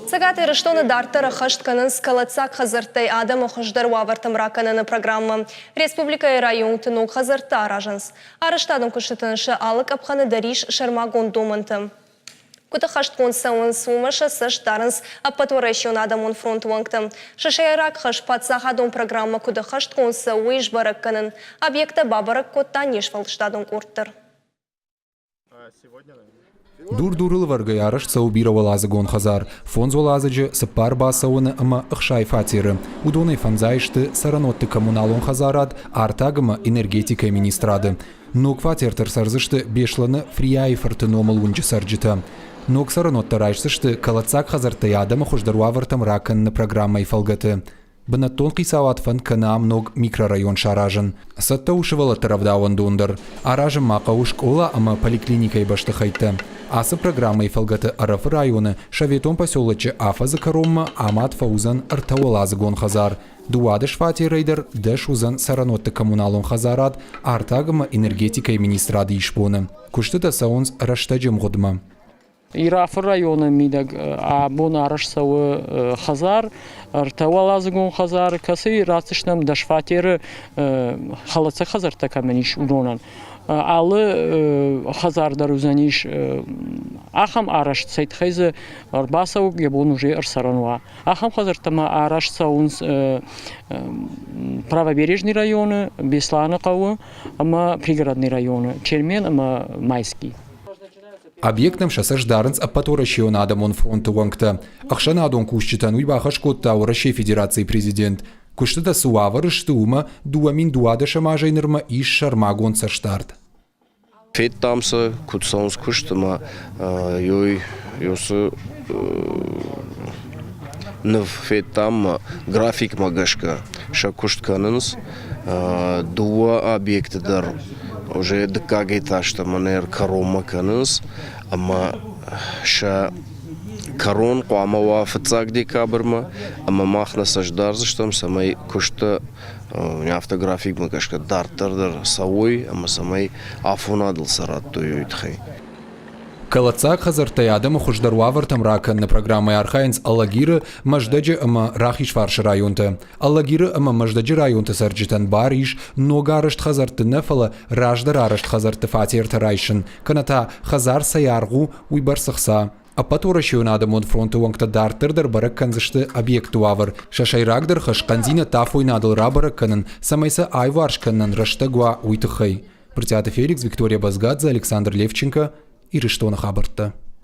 Цӕгат Ирыстоны дарддӕр ӕххӕст кӕнынц кӕлӕддзаг хӕдзӕрттӕй адӕмы хуыздӕр уавӕртӕм ракӕныны программӕ. Республикӕйы районты ног хӕдзӕрттӕ аразынц. Арӕзтадон куыстытӕн сӕ алы къӕпхӕны дӕр ис сӕрмагонд домӕнтӕ. Куыд ӕххӕстгонд цӕуынц, уымӕ сӕ цӕст дарынц Ӕппӕтуӕрӕсеон адӕмон фронты уӕнгтӕ. Сӕ сӕйраг хӕс паддзахадон программӕ куыд ӕххӕстгонд цӕуы, уый сбӕрӕг кӕнын. Объекттӕ бабӕрӕг кодта не сфӕлдыстадон къорд дӕр. Дур-дурыл ӕвӕргӕй арӕзт цӕуы бирӕуӕладзыгон хӕдзар, фондзуӕладзыджы, цыппар бацӕуӕны ӕмӕ 60 фатеры. Уыдонӕй фӕндзай сты цӕрӕнуӕтты коммуналон хӕдзарад, артаг ӕмӕ энергетикӕйы министрады. Ног фатерты ӕрцӕрдзысты Беслӕны Фрийайы фырты номыл уынджы цӕрджытӕ. Ног цӕрӕнуӕттӕ райсдзысты кӕлӕддзаг хӕдзӕрттӕй адӕмы хуыздӕр уавӕртӕм ракӕныны программӕйы фӕлгӕты. Бынӕттон хицауад фӕнд кӕны ам ног микрорайон саразын. Цӕттӕ у сывӕллӕтты рӕвдауӕндон дӕр. Аразын ма хъӕуы скъола ӕмӕ поликлиникӕйы бӕстыхӕйттӕ. Ацы программӕйы фӕлгӕты Ӕрӕфы районы Советон поселочы афӕдзы кӕронмӕ амад фӕуыдзӕн ӕртӕуӕладзыгон хӕдзар. 12 фатерӕй дӕр дӕс уыдзӕн цӕрӕнуӕтты коммуналон хӕдзарад, артаг ӕмӕ энергетикӕйы министрады исбоны. Куыстытӕ цӕуынц рӕстӕджы мгъуыдмӕ. Ирафы районы мидӕг абон арӕзт цӕуы хӕдзар, ӕртӕуӕладзыгон хӕдзар, кӕцыйы ратдзыстӕм дӕс фатеры хӕлӕццаг хӕдзӕрттӕ кӕмӕн ис, уыдонӕн. Алы хӕдзар дӕр уыдзӕнис ахӕм арӕзт, цӕй тыххӕй дзы ӕрбацӕуӕг йӕ бон уже ӕрцӕрӕн уа. Ахӕм хӕдзӕрттӕ ма арӕзт цӕуынц Правобережный районы, Беслӕны хъӕуы ӕмӕ Пригородный районы, Чермен ӕмӕ Майский. Объекттӕм сӕ цӕст дарынц Ӕппӕтуӕрӕсеон адӕмон фронты уӕнгтӕ. Ӕхсӕнадон кусджытӕн уый бахӕс кодта Уӕрӕсейы Федерацийы президент. Куыстытӕ цы уавӕры сты, уымӕ 2012 азӕй нырмӕ ис сӕрмагонд цӕстдард. Федтам сӕ, куыд цӕуынц куыст ӕмӕ ёй ёсы ныв федтам графикмӕ гӕсгӕ сӕ куыст кӕнынц. Дыууӕ объекты дӕр уже дыккаг этажтӕ мӕнӕ кӕронмӕ кӕнынц ӕмӕ сӕ кӕрон хъуамӕ уа фыццаг декабрмӕ ӕмӕ мах нӕ цӕст дардзыстӕм, цӕмӕй куысты афтӕ графикмӕ гӕсгӕ дарддӕр дӕр цӕуой ӕмӕ цӕмӕй афонадыл сӕ радтой, уый тыххӕй. Кӕлӕддзаг хӕдзӕрттӕй адӕмы хуыздӕр уавӕртӕм ракӕныны программӕйы архайынц Алагиры, Мӕздӕджы ӕмӕ Рахизфарсы районтӕ. Алагиры ӕмӕ Мӕздӕджы районты цӕрджытӕн бар ис ног арӕзт хӕдзӕртты нӕ, фӕлӕ раздӕр арӕзт хӕдзӕртты фатертӕ райсын, кӕнӕ та хӕдзар цӕй аргъ у, уый бӕрц ӕхца. Ӕппӕтуӕрӕсеон адӕмон фронты уӕнгтӕ дарддӕр дӕр бӕрӕг кӕндзысты объекты уавӕр. Сӕ сӕйрагдӕр хӕс хъӕндзинӕдтӕ афойнадыл рабӕрӕг кӕнын, цӕмӕй сӕ аиуварс кӕнынӕн рӕстӕг уа, уый тыххӕй. Брытъиаты Феликс, Виктория Базгадзе, Александр Левченко, Ирыстоны хабӕрттӕ.